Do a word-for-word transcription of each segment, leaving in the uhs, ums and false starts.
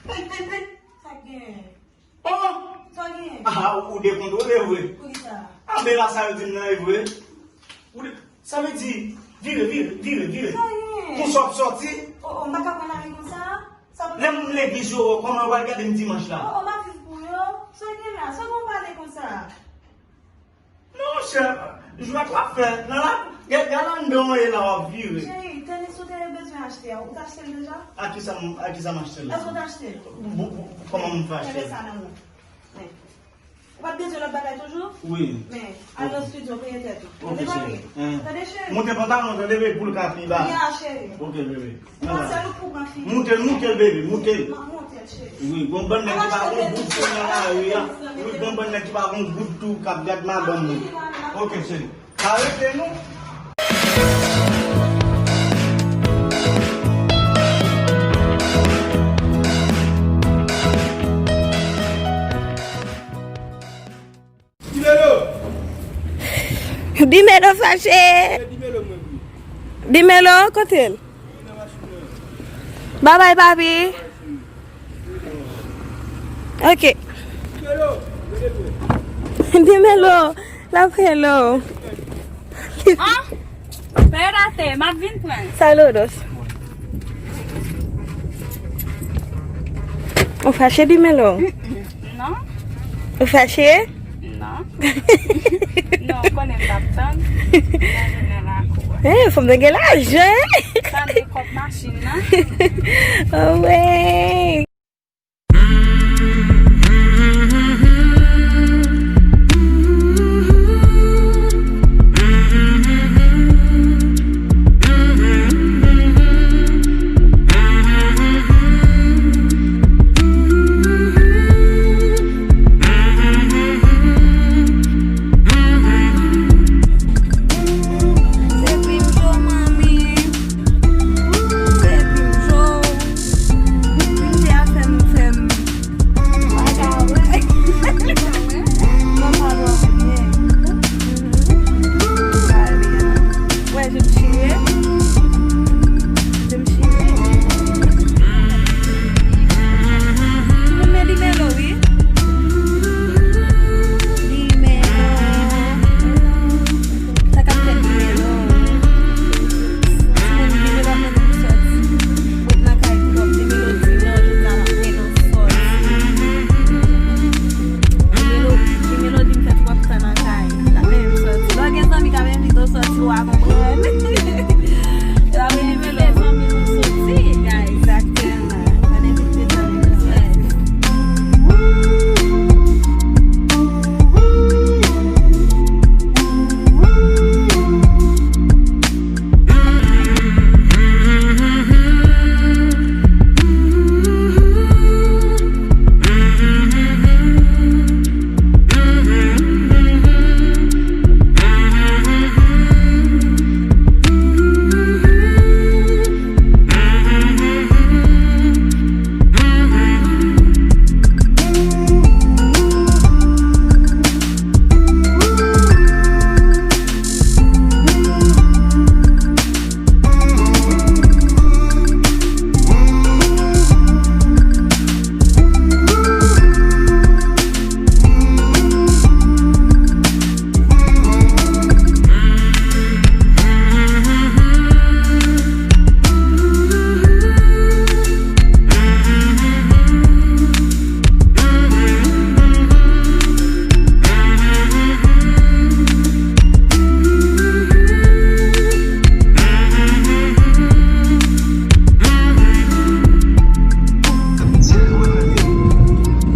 Sa k genyen? Oh! Sa k genyen? Ah, ou dekontwole vre. Poukisa? Ah, men la sa yo di m nan e vre. Ou de... Sa vle di, vire, vire, vire, vire. Sa k genyen? Konsa w ap sòti? Oh, oh, m pa ka pran lari konsa. Sa... Lè m legliz yo, kòman yo pral gade m dimanch la? Oh, oh, m ap viv pou yo. Sa k genyen la? Sa w pale konsa? Non, monchè, jwèt w ap fè. Nan la, gad, gad anndan w ye la w ap vire. Cheri, tenis ou te bezwen achte a, ou t achte l deja? A kisa m, a kisa m achte l la? Èske w t achte l? Bon, bon, kòman m fè achte l? Kenbe sa nan men w. Men. Ou pa t bezwen lòt bagay toujou? Wi. Men, al nan estidyo, peye tèt ou. Ok, cheri. Tande, cheri? Moute pantalon, tande, bebe, pou l ka pi ba. Ya, cheri. Ok, bebe. Moute l, moute l, bebe, moute l. Wi, gon bann nèg ki pa gon goud tou nan lari a. Wi, gon bann nèg ki pa gon goud tou k ap gad madanm nou. Ok, cheri. Arete nou. Dimelo! Dimelo fache! Dimelo, kote l? Babay, papi. Ok. Dimelo, l ap rele w. Ah! Pè date, m ap vin pran. Saludos. Ou fache, Dimelo? Non. Ou fache? Non. Non, ou konnen m t ap tann. Nan jounen lakou a. Eh, fanm nan gen lajan, hein? Tande kòb machin nan. Oh, ouais. Se pi m cho, manmi. Se pi m cho. Misye a fè m, fè m. Pa ka wè. Mwen pa dòmi byen. Wè, je m chire. Je m chire. Timoun, men Dimelo, wi. Dimelo. Sa k ap fèt, Dimelo? Timoun, Dimelo ap mennen m sòti. Mwen nan kay twòp, Dimelo di non, jodi a l ap mennen m sòti. Dimelo, Dimelo di m fè twòp tan nan kay. L ap mennen m sòti. Lè w gen zanmi k ap envite w sòti, w a konprann. L ap envite zanmi nou sòti, guys. Egzakteman. Ann envite zanmi nou sòti.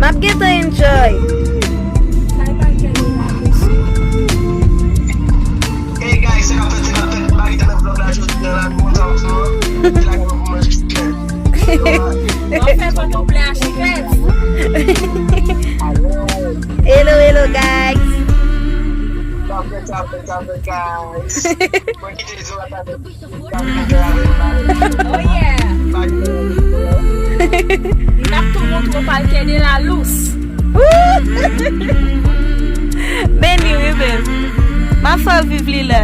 M ap gentan enjoy. Hey guys, se k ap fèt, se k ap fèt, Marie nan vlog la jodi a la, nou kontan ansanm. Lage pou manje chikèt. W ap fè pantouplay a chikèt. Hello, hello, guys. Sa fè, sa fè, sa fè, guys. Mwen kite Zola ta fè. Oh yeah. Li t ap tou montre w pal kè de la lous. Beni wi, babe. M ap fè w viv li la.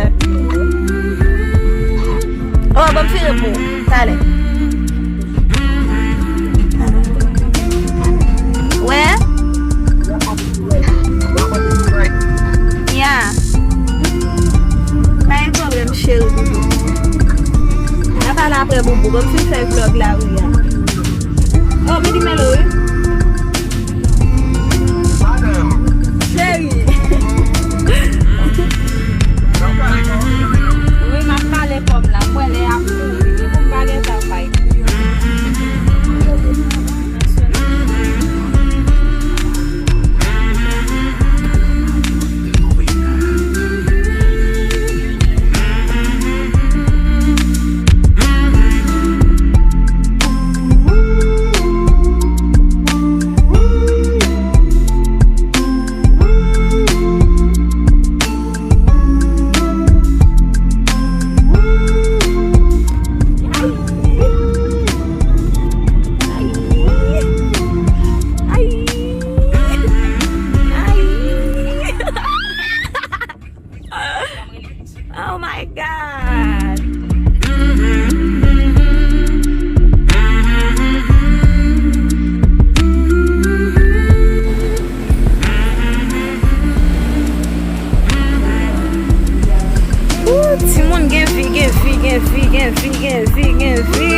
Oh, ban m vire pou ou. Talè. Apre boubou, ban m fin fè vlòg lari a. Oh, men li mele wi. Cheri. Wi, m ap pale kò m la. Mwen lè ap mouri. Wi, pou m pa gen travay. Oh my God! Ooh, timoun gen vi, gen vi, gen vi, gen vi, gen vi, gen vi.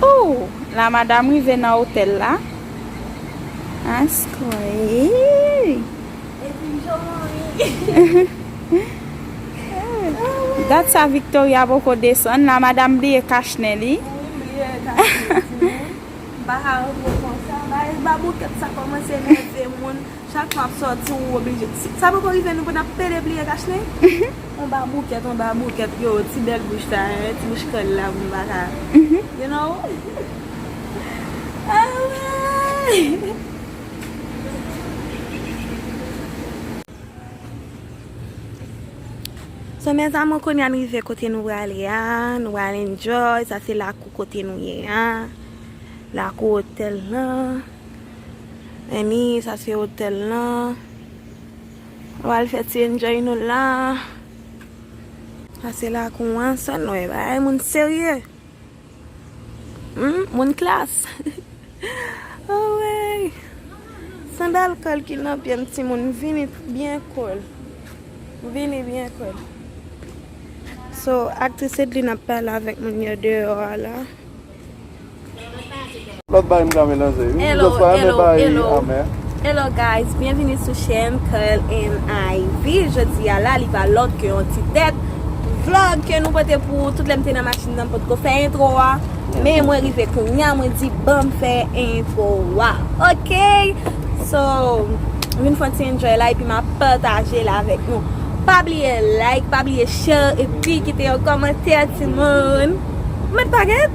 Oh, la madam rive nan otèl la. Askwè. Dat sa Victoria poko desann la, madam bliye kachnen li. Wi, m bliye kachnen, timoun. M pa ka rantre konsa. Ba, ba boukèt sa kòmanse nève moun. Chak fwa m ap sòti, ou oblije. Si, sa poko rive nou pou n ap pede bliye kachnen? On ba boukèt, on ba boukèt, yo, ti bèl bouch sa, hein, ti bouch krèl la, m pa ka. You know? Ah, ouais! So, mes amours, kounye a n rive kote nou prale a. Nou pral enjoy. Sa se lakou kote nou ye a. Lakou otèl lan. Annie, sa se otèl lan. Nou pral fè ti enjoy nou la. Sa se lakou an, sa nou wè, bagay moun serye. Hmm, moun klas. Oh, wey. Sandal kòl ki nan pye m, timoun, vini byen kòl. Vini byen kòl. So, aktris Edline ap pale avèk moun yo deyò a la. Lòt bagay m ka melanje wi. Hello, Jòs pa renmen hello, bagay hello. Amè. Hello guys, byenvini sou chèn Curl and Ivy. Jodi a la, li pa lòt ke yon ti tèt vlog ke nou pote pou ou. Tout lè m te nan machin nan, m potko fè entwo a. Men mwen rive kounye a, mwen di, "Ban m fè entwo a." Ok? So, m vin fè yon ti enjoy la, epi m ap pataje l avèk nou. Pa bliye like, pa bliye share, epi kite yon kòmantè, timoun. Mèt pa gen?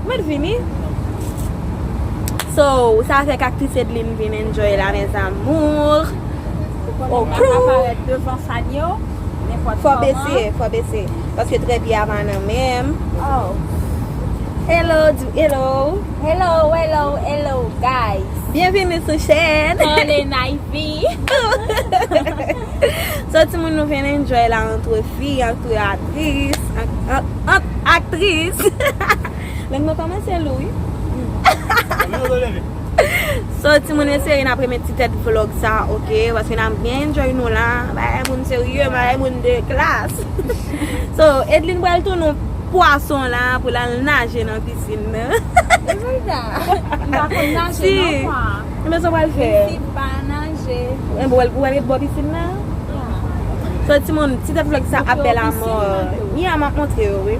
Mwen vini. So, sa fè k aktris Edline vin enjoy la, mes amours. Ou konnen m ap aparèt devan fan yo, nenpòt kòman. Fò bese, fò bese. Paske trèpye a pa nan men m. Oh. Hello, di hello. Hello, hello, hello, guys. Byenvini sou chèn. Curl and Ivy. So, timoun, nou vin enjoy la antre fi, antre aktris, an-, an-, ant aktris. Lang mwen kòmanse lou, wi. So, timoun, eseye n ap renmen ti tèt vlog sa, ok? Paske n ap byen enjoy nou la. Bagay moun serye, bagay moun de klas. So, Edline pral tounen pwason la pou l al naje nan pisin nan. E vre sa? M pa konn naje non, mwa. Men sa w pral fè? Pisin pa naje. Ou pral, ou pral ret bò pisin nan? So, timoun, ti tèt vlog sa ap bèl amò. Mia, m ap montre yo, wi.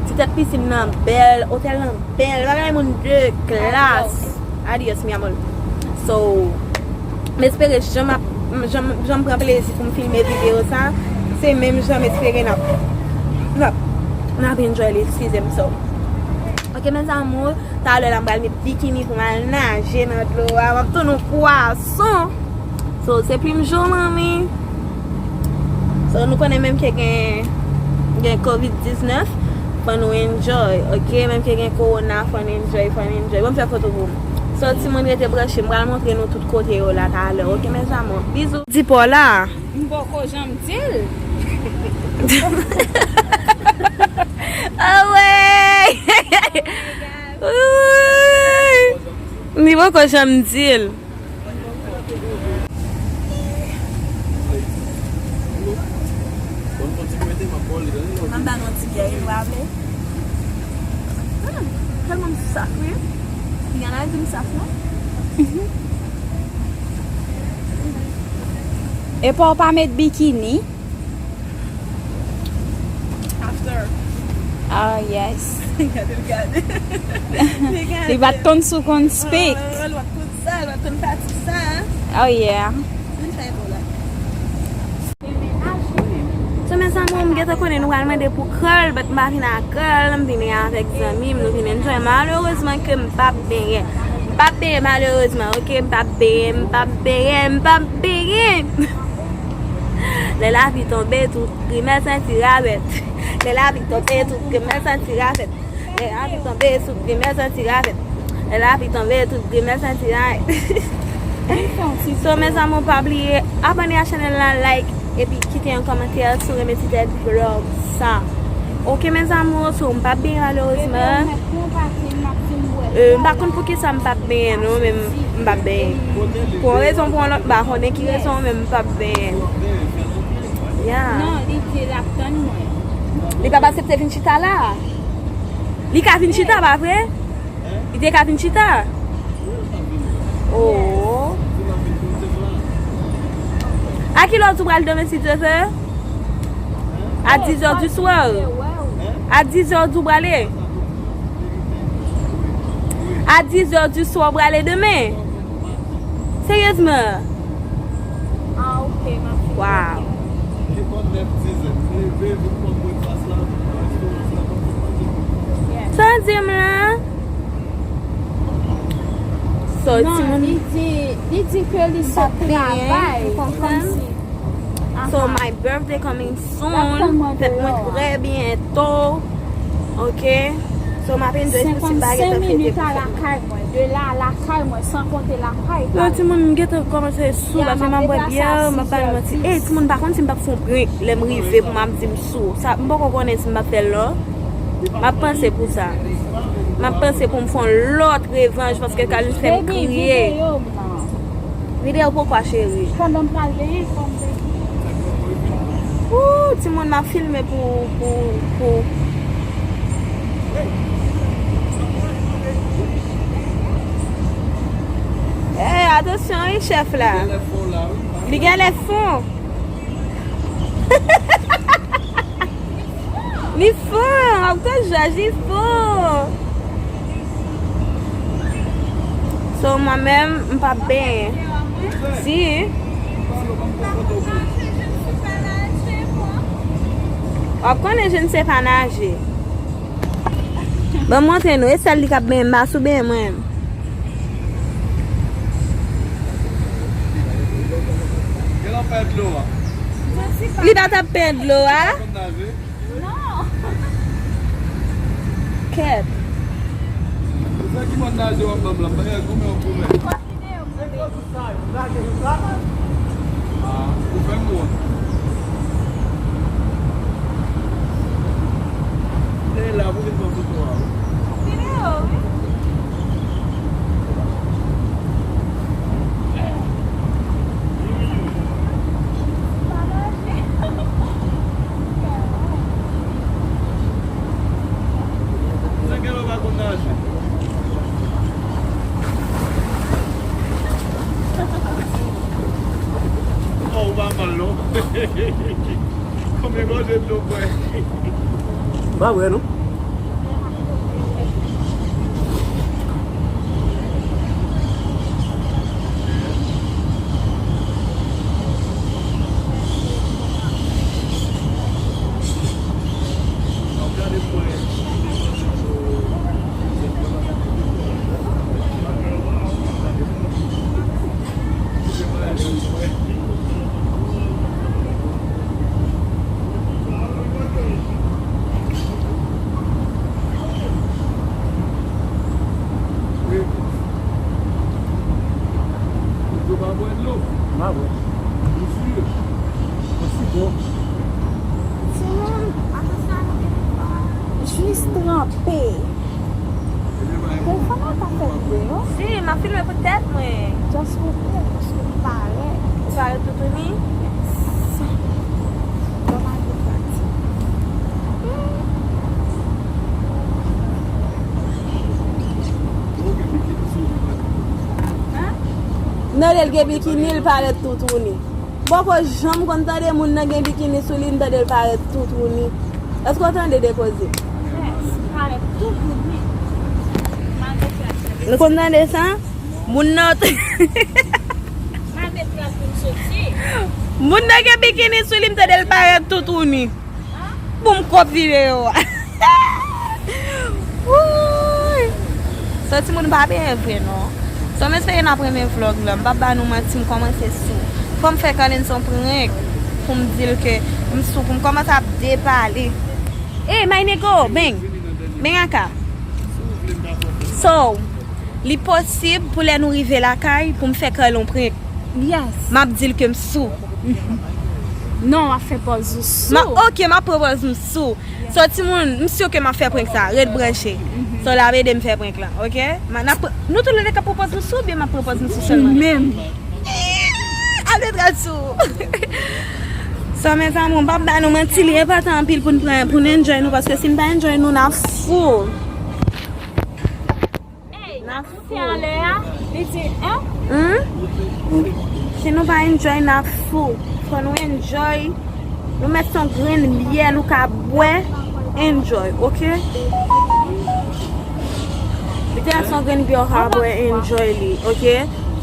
Ti tèt pisin nan bèl, otèl lan bèl, bagay moun de klas. Adios, mi amor. So, m espere jan m ap, jan, jan m pran plezi pou m filme videyo sa, se menm jan m espere n ap, n ap, n ap enjoy li, eskize m, so. Ok, mes amours, talè la m pral met bikini pou m al naje nan dlo a, m ap tounen pwason. So, se plim jou, manmi. So, nou konnen menm ke gen, gen covid diznèf, fò nou enjoy, ok? Menm ke gen kowona, fò n enjoy, fò n enjoy. Ban m fè foto pou m. So, timoun, rete branche, m pral montre nou tout kote yo la talè, oke, mes amours? Bizou. Di pa w la. M poko janm di l. Awe! Li poko janm di l. M ap ba nou yon ti byè, nou pa vle? Hmm, tèlman m saf, wi. Li gen nan di m saf, non? Epa w pa met bikini? After. Oh, yes. Gade l, gade. Li gade. Li pa t konn si w konn speak. Oh, li pa t konn sa, li pa t konn pati sa. Oh, yeah. Vin fè yon la. So, mes amours, m gentan konnen nou pral mande pou kèl, but m pa vin ak kèl, m vini avèk zanmi m, nou vin enjoy. Malerezman ke m p ap benyen. M p ap benyen, malerezman, oke? M p ap benyen, m p ap benyen, m p ap benyen. Lè lavi tonbe, tout grimè senti ravèt. Lè lavi tonbe, tout grimè senti ravèt. Lè lavi tonbe, tout grimè senti ravèt. Lè lavi tonbe, tout grimè senti ravèt. So, mes amours, pa bliye abòne a chanèl la, like, epi kite yon kòmantè si w renmen ti tèt vlòg sa. Oke, mes amours, so, m p ap benyen malerezman. Euh, m pa konn poukisa m p ap benyen, non, men m p ap benyen. Pou yon rezon, pou yon lòt, m pa konnen ki rezon, men m p ap benyen. Yeah. Non, li di l ap tann mwen. Li p ap aksepte vin chita la. Li ka vin chita, pa vre? Li te ka vin chita? Oh. A kilè w di w pral demen, si Dye vle? A dix heures du soir. A dix heures w prale? A dix heures du soir w prale demen? Seryezman? Ah, ok, m ap fini. Wow. Li pran nèf dizè. M leve, vin pran breakfast la, restoran la, mwen fè manje. Yes. Sa w di m la? So, non, timoun, li di, li di ke li sot travay, ou konprann? So, my birthday coming soon. Fèt mwen trè byento. Ok. So, m ap enjoy tout ti bagay k ap fete pou fèt mwen. Senkann senk minit a lakay mwen. De la a lakay mwen, san konte lakay. Non, timoun, m gentan kòmanse sou, paske m ap bwè byè, m ap ba nou manti. Ey, timoun, pa konn si m p ap fè yon prank lè m rive pou m ap di m sou. Sa, m poko konnen si m p ap fè l, non. M ap panse pou sa. M ap panse pou m fè yon lòt revanj, paske Carlus fè m kriye. Videyo poko a, cheri. Pandan m pral benyen, fò m benyen. Ooh, timoun, m ap filme pou, pou, pou. Eh, atansyon, wi, chèf la. Li genlè fon. Li fon, w ap konn jòj, li fon. So, mwen menm, m p ap benyen. Si. W ap konnen je ne sais pas nager. Ban m montre nou, e sèl li k ap benyen, m pa sou benyen mwen menm. Li pa t ap pè dlo a. Non. Kèt. Ou fè ki mòd naje w ap ban m la, m pa gen goumen w goumen. Ah, ou fè m wont. Te la pou vin pran foto a. Videyo, wi. Sa gen lè w pa konn naje. Oh, ou pa mal, non. Konbyen gòje dlo w bwè? Pa vre, non. Timoun, jis tranpe. Telefòn nan pa fè vre, non? Si, m ap filme pou tèt mwen. Just pou ou, paske m parèt. Ou parèt toutouni? Yes. Ban m al fè pati. Nan lè l gen bikini, l parèt toutouni. Poko janm konn tande moun nan gen bikini sou li, m tande l parèt toutouni. Èske w tande de koze? Yes, parèt toutouni. Malgre tèt. Nou konn tande sa? Moun nan. Malgre tèt pou m soti. Moun nan gen bikini sou li, m tande l parèt toutouni. Pou m kòp videyo a. Wouy. So timoun pa benyen vre non. So m espere n ap renmen vlog la. M p ap ba nou manti, m kòmanse sou. Fò m fè Carlens yon prank pou m di l ke m sou, pou m kòmanse ap depale. Ey, my nigga, bang. Bang aka. So, li posib pou lè nou rive lakay, pou m fè Carl yon prank. Yes. M ap di l ke m sou. Non, w ap fè pòz ou sou. Ma, ok, m ap pran pòz m sou. So, timoun, m si ke m ap fè prank sa. Ret branche. So, l ap ede m fè prank lan, ok? Ma, n ap pr-, nou tou le de k ap pran pòz nou sou, oubyen m ap pran pòz m sou sèlman? Ou menm. Ale trad sou. So, mes amours, m p ap ba nou manti, li enpòtan anpil pou n pran, pou n enjoy nou, paske si n pa enjoy nou, n ap fou. N ap fou. Li di, hein? Hmm? Si nou pa enjoy, n ap fou. Fò nou enjoy. Nou mèt se yon grenn byè nou ka bwè, enjoy, ok? Li te mèt se yon grenn byè w ka bwè, enjoy li, ok?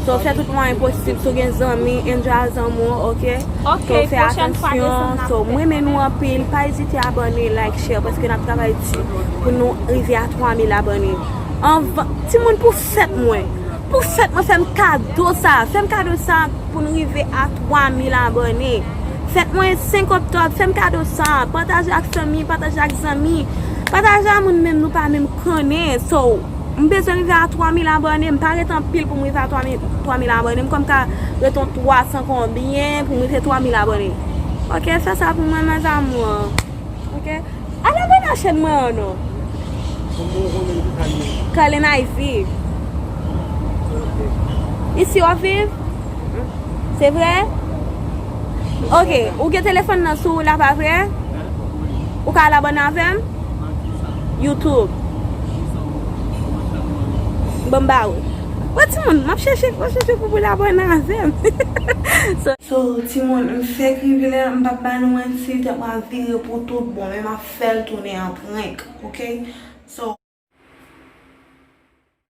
So, fè tout mwayen posib, si w gen zanmi, enjoy a zanmi w, ok? Ok, so, fè atansyon. So, m renmen nou anpil. Pa ezite abòne, like, share, paske n ap travay di pou nou rive a twa mil abòne. Anvan, timoun, pou fèt mwen. Pou fèt mwen, fè m kado sa. Fè m kado sa pou n rive a twa mil abòne. Fèt mwen senk oktòb, fè m kado sa. Pataje ak fanmi, pataje ak zanmi. Pataje a moun menm nou pa menm konnen. So, m bezwen rive a twa mil abòne. M pa ret anpil pou m rive a twa mil, twa mil abòne. M kòm ka ret yon twa san konbyen pou m rive twa mil abòne. Ok, fè sa pou mwen, mes amours. Ok? Al abòne a chèn mwen an non. Carlin Ivy. Isi w ap viv? Se vre? Ok, ou gen telefòn nan sou ou la, pa vre? Ou ka al abòne avè m? YouTube. Bon, m ba ou. Bon, timoun, m ap chèche, m ap chèche pou, pou l abòne avè m. So, So, timoun, m fèk rive la, m p ap ba nou manti, tèt mwen ap vire pou tout bon, men m ap fè l tounen an prank, ok? So,